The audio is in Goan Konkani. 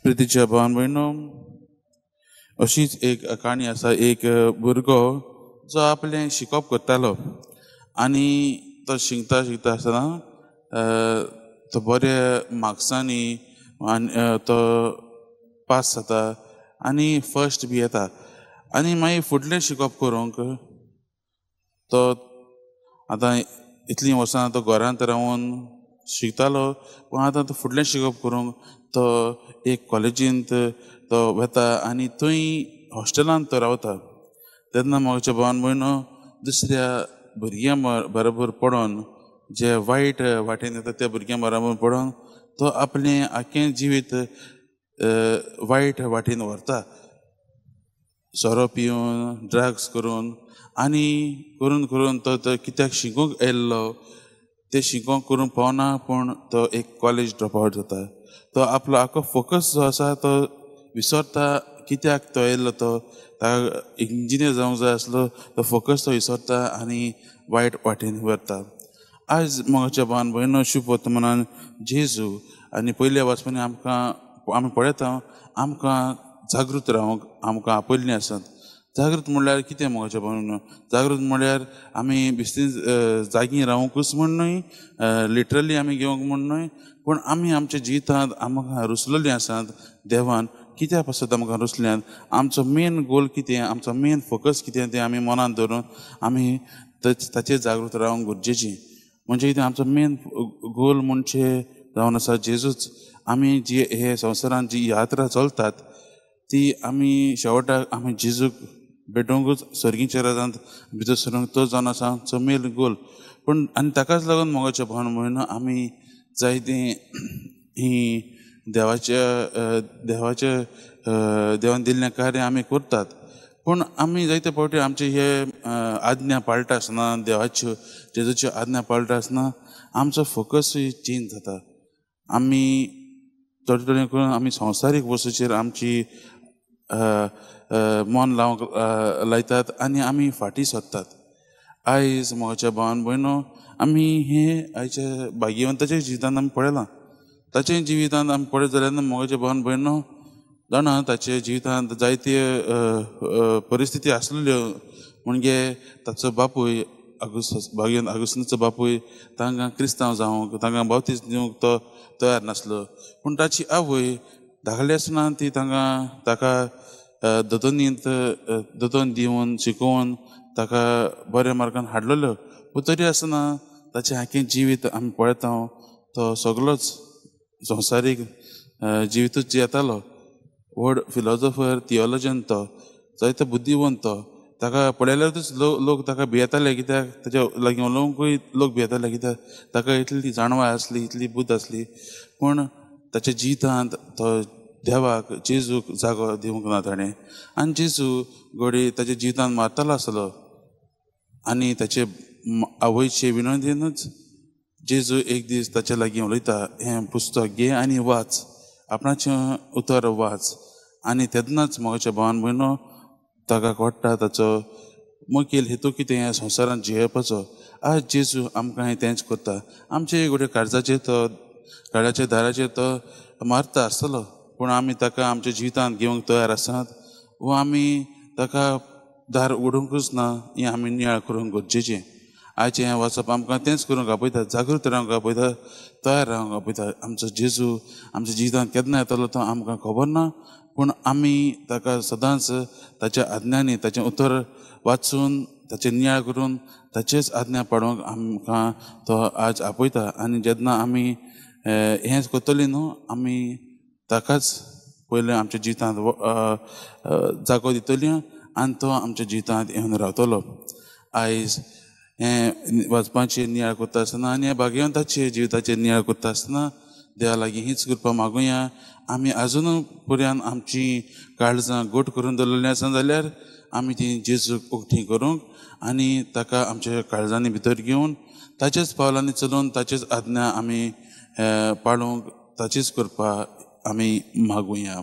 प्रितीच्या भावान भयणो, अशीच एक काणी आसा। एक भुरगो जो आपलें शिकप करतालो आनी तो शिकता शिकता आसतना तो बऱ्या मार्क्सांनी आनी तो पास जाता आनी फर्स्ट बी येता आनी मागीर फुडलें शिकप करूंक तो आतां इतलीं वर्सां तो घरांत रावन शिकतालो, पूण आतां तो फुडलें शिकप करूंक तो एक कॉलेजींत तो वता आनी थंय हॉस्टेलांत तो रावता। तेन्ना म्हज्या भावान भयणो दुसऱ्या भुरग्यां बरोबर पडोन, जे वायट वाटेन येता त्या भुरग्यां बरोबर पडोन तो आपलें आख्खें जिवीत वायट वाटेन व्हरता, सोरो पिवन, ड्रग्स करून आनी करून करून तो कित्याक शिकूंक आयिल्लो तें शिकोंक करूंक पावना, पूण तो एक कॉलेज ड्रॉप आवट जाता। तो आपलो आख्खो फोकस जो आसा तो विसरता, कित्याक तो आयिल्लो, तो ताका इंजिनियर जावंक जाय आसलो, तो फोकस तो विसरता आनी वायट वाटेन व्हरता। आज म्हज्या भावान भयणो, शुभ वर्तमानान जेजू आनी पयल्या वाचपांनी आमकां आमी पळयता, आमकां जागृत रावंक आमकां आपयल्लीं आसात। जागृत म्हणल्यार कितें म्हज्या भावान? जागृत म्हणल्यार आमी बेश्टी जागी रावंकूच म्हण न्हय, लिटरली आमी घेवंक म्हण न्हय, पूण आमी आमच्या जिवितांत आमकां रुसलेलीं आसात देवान, कित्या पासत आमकां रुसल्यात, आमचो मेन गोल कितें, आमचो मेन फोकस कितें तें आमी मनांत धरून आमी ताचेर जागृत रावंक गरजेचें। म्हणजे कितें आमचो मेन गोल म्हणजे जावन आसा जेजूच। आमी जी हे संवसारांत जी यात्रा चलतात ती आमी शेवटाक आमी जेजूक भेटोवंकूच सर्गीच्या राजांत भितर सरूंक तो जावन आसा आमचो मेन गोल। पूण आनी ताकाच लागून मोगाच्या भावान भयणो आमी जायतीं ही देवाच्या देवाच्या देवान दिल्लें कार्य आमी करतात, पूण आमी जायते फावटी आमचे हे आज्ञा पाळटा आसतना, देवाच्यो जेजूच्यो आज्ञा पाळटा आसतना आमचो फोकसूय चेंज जाता। आमी थोडे थोडे करून आमी संवसारीक वस्तूचेर आमची मन लावंक लायतात आनी आमी फाटीं सरतात। आयज म्हज्या भावान भयणो, आमी हे आयच्या भाग्यवंताच्या जिवितांत आमी पळयलां, ताच्या जिवितांत आमी पळयत जाल्यार म्हज्या भावान भयणो जाणा ताच्या जिवितांत जायते परिस्थिती आसलेल्यो, म्हणजे ताचो बापूय भाग्यवंत आगुस्तीनाचो बापूय तांकां क्रिस्तांव जावंक, तांकां बावतीस दिवंक तो तयार नासलो, पूण ताची आवय धाकली आसतना ती तांकां ताका दोतोनींत दोतोन दिवन शिकोवन ताका बऱ्या मार्गान हाडलेलो। पूण तरी आसतना ताचें आख्खें जिवीत आमी पळयता तो सगळोच संवसारीक जिवितूच जियेतालो। व्हड फिलॉजॉफर, थियोलॉजन तो, जायतो बुद्धिवंत तो, ताका पळयल्यारूच लोक ताका भियेताले, कित्याक ताच्या लागीं उलोवंकूय लोक भियेताले, कित्याक ताका इतली जाणवाय आसली, इतली बुद्द आसली। पूण ताच्या जिवितांत तो देवाक जेजूक जागो दिवंक ना ताणें, आनी जेजू घडये ताच्या जिवितांत मारतालो आसलो आनी ताचे आवयचे विनंतीनूच जेजू एक दीस ताच्या लागीं उलयता, हें पुस्तक घे आनी वाच, आपणाचें उतर वाच। आनी तेन्नाच म्हज्या भावान भयणो ताका कळटा ताचो मुखेल हेतू कितें ह्या संवसारांत जियेवपाचो। आज जेजू आमकां तेंच करता, आमचे घडये काळजाचेर तो काळजाच्या दाराचेर तो मारता आसतलो, पूण आमी ताका आमच्या जिवितांत घेवंक तयार आसात वो आमी ताका दार उडोवंकूच ना हें आमी नियाळ करूंक गरजेचें। आयचें हें वाचप आमकां तेंच करूंक आपयता, जागृत रावंक आपयता, तयार रावंक आपयता। आमचो जेजू आमच्या जिवितांत केन्ना येतलो तो आमकां खबर ना, पूण आमी ताका सदांच ताच्या आज्ञांनी ताचें उतर वाचून ताचें नियाळ करून ताचेच आज्ञा पाळूंक आमकां तो आज आपयता। आनी जेन्ना आमी हेंच करतली न्हू, आमी ताकाच पयलें आमच्या जिवितांत जागो दितली आनी तो आमच्या जिवितांत येवन रावतलो। आयज हें वाचपाचें नियाळ करता आसतना आनी ह्या भाग्यवंताचे जिविताचेर नियाळ करता आसतना देवा लागीं हीच कृपा मागुया, आमी आजून पर्यंत आमची काळजां गोट करून दवरलेलीं आसा जाल्यार आमी ती जेजूक उक्ती करूंक आनी ताका आमच्या काळजांनी भितर घेवन ताचेच पावलांनी चलून ताचेच आज्ञा आमी पाळूंक ताचीच कृपा आमी मागुया।